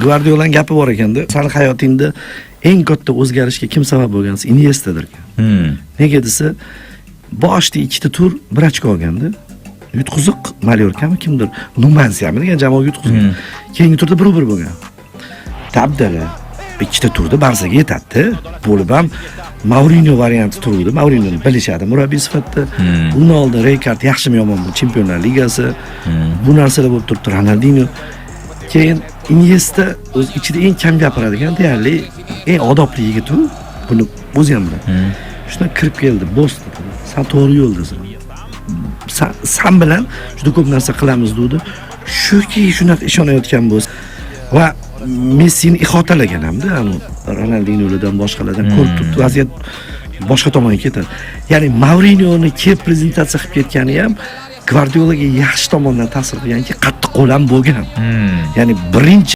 Gvardiolani gapi bor ekanda, sani hayotingda eng katta o'zgarishga kim sabab bo'lgan desa, Iniesta derkan. Nega desa, boshida ikkita tur bir ochko olganda, yutqiziq Malyorkami, kimdir, Numansiyami degan jamoaga yutqizgan. Keyingi turda 1-1 bo'lgan. Dabdala ikkita turda Barsaga yetadi. Bo'lib ham Mourinho varianti turuvdi. Mourinhoni bilishadi murabbiy sifatida. Undan oldin Rijkaard yaxshimi, yomonmi, Chempionlar ligasi. Bu narsalar bo'lib turibdi, Ronaldinho. Keyin Iniesta o'z ichida eng kam gapiradigan, deyarli eng odobli yigit u. Buni o'zi ham biladi. Shundan kirib keldi, "Boss," dedi. "San to'g'ri yo'ldasan. San bilan juda ko'p narsa qilamiz," dedi. Shuki shunaqa ishonayotgan bo'lsa va Messini ihotalagan hamda anu Ronaldinholardan, boshqalardan ko'rib turibdi, vaziyat boshqa tomonga ketadi. Ya'ni Mourinhoni kelib prezentatsiya qilib ketgani ham Gvardiolaga yaxshi tomondan ta'sir qilganki, qattiq qo'l ham bo'lgan. Ya'ni birinchi